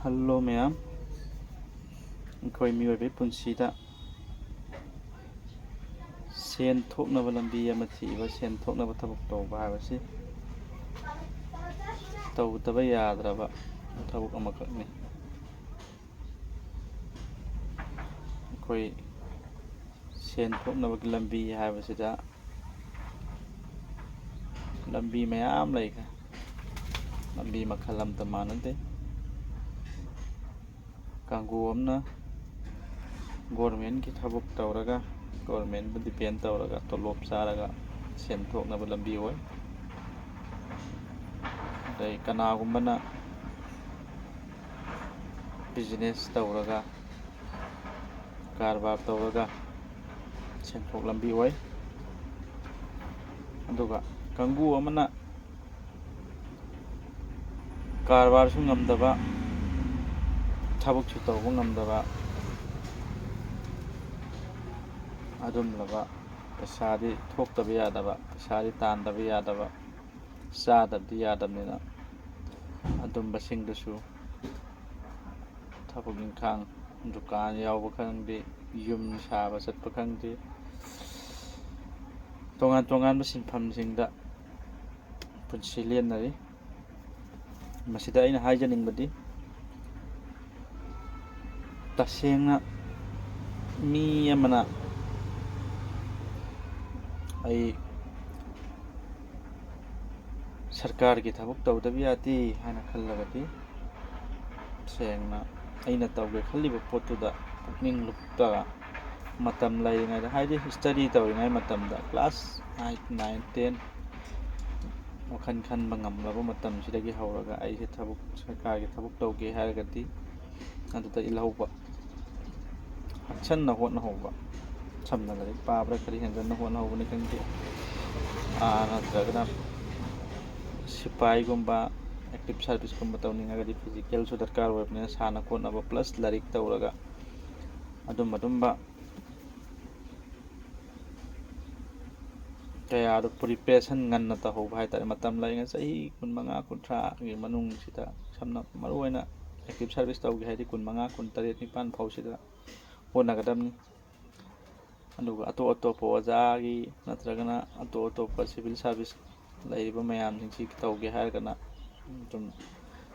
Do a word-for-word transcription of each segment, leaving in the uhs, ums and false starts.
Hello ꯃꯌꯥꯝ, ꯑꯩꯈꯣꯏ ꯃꯤꯑꯣꯏꯕꯒꯤ ꯄꯨꯟꯁꯤꯗ ꯁꯦꯟ ꯊꯣꯛꯅꯕ ꯂꯝꯕꯤ ꯑꯃ ꯊꯤꯕ, ꯁꯦꯟ ꯊꯣꯛꯅꯕ ꯊꯕꯛ ꯇꯧꯕ ꯍꯥꯏꯕꯁꯤ ꯇꯧꯗꯕ ꯌꯥꯗ꯭ꯔꯕ ꯊꯕꯛ ꯑꯃꯈꯛꯅꯤ꯫ ꯑꯩꯈꯣꯏ ꯁꯦꯟ ꯊꯣꯛꯅꯕꯒꯤ ꯂꯝꯕꯤ ꯍꯥꯏꯕꯁꯤꯗ ꯂꯝꯕꯤ ꯃꯌꯥꯝ ꯂꯩꯈ꯭ꯔꯦ꯫ ꯂꯝꯕꯤ ꯃꯈꯜ ꯑꯃꯠꯇ ꯃꯥꯟꯅꯗꯦ꯫ ꯀꯥꯡꯕꯨ ꯑꯃꯅ ꯒꯣꯔꯃꯦꯟꯒꯤ ꯊꯕꯛ ꯇꯧꯔꯒ, ꯒꯣꯔꯃꯦꯟꯕꯨ ꯗꯤꯄꯦꯟ ꯇꯧꯔꯒ, ꯇꯣꯂꯣꯞ ꯆꯥꯔꯒ ꯁꯦꯟ ꯊꯣꯛꯅꯕ ꯂꯝꯕꯤ ꯑꯣꯏ꯫ ꯑꯗꯩ ꯀꯅꯥꯒꯨꯝꯕꯅ ꯕꯤꯖꯤꯅꯦꯁ ꯇꯧꯔꯒ, ꯀꯔꯕꯥꯔ ꯇꯧꯔꯒ ꯁꯦꯟꯊꯣꯛ ꯂꯝꯕꯤ ꯑꯣꯏ꯫ ꯑꯗꯨꯒ ꯀꯥꯡꯕꯨ ꯑꯃꯅ ꯀꯔꯕꯥꯔꯁꯨ ꯉꯝꯗꯕ, ꯊꯕꯛꯁꯨ ꯇꯧꯕ ꯉꯝꯗꯕ, ꯑꯗꯨꯝꯂꯕ ꯄꯩꯁꯥꯗꯤ ꯊꯣꯛꯇꯕ ꯌꯥꯗꯕ, ꯄꯩꯁꯥꯗꯤ ꯇꯥꯟꯗꯕ ꯌꯥꯗꯕ, ꯆꯥꯗꯕꯗꯤ ꯌꯥꯗꯕꯅꯤꯅ, ꯑꯗꯨꯝꯕꯁꯤꯡꯗꯨꯁꯨ ꯊꯕꯛ ꯏꯪꯈꯥꯡ, ꯗꯨꯀꯥꯟ ꯌꯥꯎꯕ ꯈꯪꯗꯦ, ꯌꯨꯝ ꯁꯥꯕ ꯆꯠꯄ ꯈꯪꯗꯦ, ꯇꯣꯉꯥꯟ ꯇꯣꯉꯥꯟꯕ ꯁꯤꯟꯐꯝꯁꯤꯡꯗ ꯄꯨꯟꯁꯤ ꯂꯦꯟꯅꯔꯤ꯫ ꯃꯁꯤꯗ ꯑꯩꯅ ꯍꯥꯏꯖꯅꯤꯡꯕꯗꯤ, ꯇꯁꯦꯡꯅ ꯃꯤ ꯑꯃꯅ ꯑꯩ ꯁꯔꯀꯥꯔꯒꯤ ꯊꯕꯛ ꯇꯧꯗꯕ ꯌꯥꯗꯦ ꯍꯥꯏꯅ ꯈꯜꯂꯒꯗꯤ, ꯁꯦꯡꯅ ꯑꯩꯅ ꯇꯧꯒꯦ ꯈꯜꯂꯤꯕ ꯄꯣꯠꯇꯨꯗ ꯄꯨꯛꯅꯤꯡ ꯂꯨꯞꯇ ꯃꯇꯝ ꯂꯩꯔꯤꯉꯩꯗ, ꯍꯥꯏꯗꯤ study ꯇꯧꯔꯤꯉꯩ ꯃꯇꯝꯗ, class eight, nine, ten ꯋꯥꯈꯜ ꯈꯟꯕ ꯉꯝꯂꯕ ꯃꯇꯝꯁꯤꯗꯒꯤ ꯍꯧꯔꯒ ꯑꯩꯁꯦ ꯊꯕꯛ, ꯁꯔꯀꯥꯔꯒꯤ ꯊꯕꯛ ꯇꯧꯒꯦ ꯍꯥꯏꯔꯒꯗꯤ ꯑꯗꯨꯗ ꯏꯜꯍꯧꯕ, ꯍꯛꯆꯟꯅ ꯍꯣꯠꯅꯍꯧꯕ, ꯁꯝꯅ ꯂꯥꯏꯔꯤꯛ ꯄꯥꯕꯗ ꯈꯔ ꯍꯦꯟꯖꯟꯅ ꯍꯣꯠꯅꯍꯧꯕꯅꯤ ꯈꯪꯗꯦ, ꯑꯥ, ꯅꯠꯇ꯭ꯔꯒꯅ ꯁꯤꯐꯥꯏꯒꯨꯝꯕ, active serviceꯀꯨꯝꯕ ꯇꯧꯅꯤꯡꯉꯒꯗꯤ physicalꯁꯨ ꯗꯔꯀꯥꯔ ꯑꯣꯏꯕꯅꯤꯅ, ꯁꯥꯟꯅ ꯈꯣꯠꯅꯕ plus ꯂꯥꯏꯔꯤꯛ ꯇꯧꯔꯒ ꯑꯗꯨꯝ ꯑꯗꯨꯝꯕ ꯀꯌꯥꯗꯣ preparation ꯉꯟꯅ ꯇꯧꯍꯧꯕ ꯍꯥꯏꯇꯥꯔꯦ꯫ ꯃꯇꯝ ꯂꯩꯔꯤꯉꯩ ꯆꯍꯤ ꯀꯨꯟꯃꯉꯥ, ꯀꯨꯟꯊ꯭ꯔꯥꯒꯤ ꯃꯅꯨꯡꯁꯤꯗ, ꯁꯝꯅ ꯃꯔꯨꯑꯣꯏꯅ ꯑꯦꯛꯇꯤꯞ ꯁꯥꯔꯚꯤꯁ ꯇꯧꯒꯦ ꯍꯥꯏꯔꯗꯤ ꯀꯨꯟ ꯃꯉꯥ, ꯀꯨꯟ ꯇꯔꯦꯠ, ꯅꯤꯄꯥꯟ ꯐꯥꯎꯁꯤꯗ ꯍꯣꯠꯅꯒꯗꯕꯅꯤ꯫ ꯑꯗꯨꯒ ꯑꯇꯣꯞ ꯑꯇꯣꯞꯄ ꯑꯣꯖꯥꯒꯤ ꯅꯠꯇ꯭ꯔꯒꯅ ꯑꯇꯣꯞ ꯑꯇꯣꯞꯄ ꯁꯤꯚꯤꯜ ꯁꯥꯔꯚꯤꯁ ꯂꯩꯔꯤꯕ ꯃꯌꯥꯝꯁꯤꯡꯁꯤ ꯇꯧꯒꯦ ꯍꯥꯏꯔꯒꯅ ꯑꯗꯨꯝ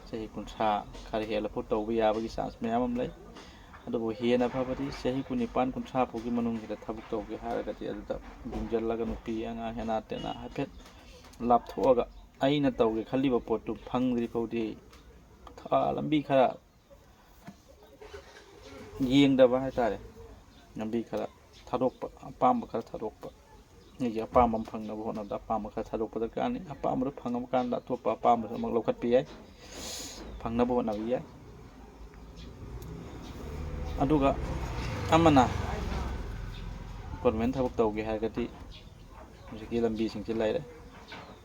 ꯆꯍꯤ ꯀꯨꯟꯊ꯭ꯔꯥ ꯈꯔ ꯍꯦꯜꯂꯐꯥꯎ ꯇꯧꯕ ꯌꯥꯕꯒꯤ ꯆꯥꯟꯁ ꯃꯌꯥꯝ ꯑꯃ ꯂꯩ꯫ ꯑꯗꯨꯕꯨ ꯍꯦꯟꯅ ꯐꯕꯗꯤ ꯆꯍꯤ ꯀꯨꯟꯅꯤꯄꯥꯟ, ꯀꯨꯟꯊ꯭ꯔꯥ ꯐꯥꯎꯒꯤ ꯃꯅꯨꯡꯁꯤꯗ ꯊꯕꯛ ꯇꯧꯒꯦ ꯍꯥꯏꯔꯒꯗꯤ ꯑꯗꯨꯗ ꯌꯨꯝꯁꯤꯜꯂꯒ ꯅꯨꯄꯤ ꯑꯉꯥꯡ ꯍꯦꯅꯥ ꯇꯦꯅꯥ ꯍꯥꯏꯐꯦꯠ ꯂꯥꯞꯊꯣꯛꯑꯒ ꯑꯩꯅ ꯇꯧꯒꯦ ꯈꯜꯂꯤꯕ ꯄꯣꯠꯇꯨ ꯐꯪꯗ꯭ꯔꯤ ꯐꯥꯎꯗꯤ ꯊꯥ ꯂꯝꯕꯤ ꯈꯔ ꯌꯦꯡꯗꯕ ꯍꯥꯏꯇꯥꯔꯦ꯫ ꯂꯝꯕꯤ ꯈꯔ ꯊꯥꯗꯣꯛꯄ, ꯑꯄꯥꯝꯕ ꯈꯔ ꯊꯥꯗꯣꯛꯄ꯫ ꯑꯩꯒꯤ ꯑꯄꯥꯝꯕ ꯑꯃ ꯐꯪꯅꯕ ꯍꯣꯠꯅꯕꯗ ꯑꯄꯥꯝꯕ ꯈꯔ ꯊꯥꯗꯣꯛꯄ ꯗꯔꯀꯥꯔꯅꯤ꯫ ꯑꯄꯥꯝꯕꯗꯨ ꯐꯪꯉꯕ ꯀꯥꯟꯗ ꯑꯇꯣꯞꯄ ꯑꯄꯥꯝꯕꯁꯨ ꯑꯃꯨꯛ ꯂꯧꯈꯠꯄ ꯌꯥꯏ, ꯐꯪꯅꯕ ꯍꯣꯠꯅꯕ ꯌꯥꯏ꯫ ꯑꯗꯨꯒ ꯑꯃꯅ ꯒꯣꯔꯃꯦꯟ ꯊꯕꯛ ꯇꯧꯒꯦ ꯍꯥꯏꯔꯒꯗꯤ ꯍꯧꯖꯤꯛꯀꯤ ꯂꯝꯕꯤꯁꯤꯡꯁꯤ ꯂꯩꯔꯦ꯫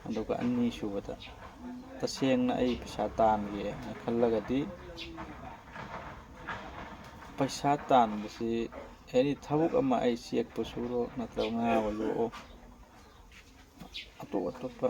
ꯑꯗꯨꯒ ꯑꯅꯤꯁꯨꯕꯗ, ꯇꯁꯦꯡꯅ ꯑꯩ ꯄꯩꯁꯥ ꯇꯥꯟꯒꯦꯅ ꯈꯜꯂꯒꯗꯤ, ꯄꯩꯁꯥ ꯇꯥꯟꯕꯁꯤ ꯑꯦꯅꯤ ꯊꯕꯛ ꯑꯃ, ꯑꯩ ꯆꯦꯛꯄꯨ ꯁꯨꯔꯣ ꯅꯠꯇ꯭ꯔꯒ ꯉꯥꯕꯨ ꯌꯣꯛꯑꯣ, ꯑꯇꯣꯞ ꯑꯇꯣꯞꯄ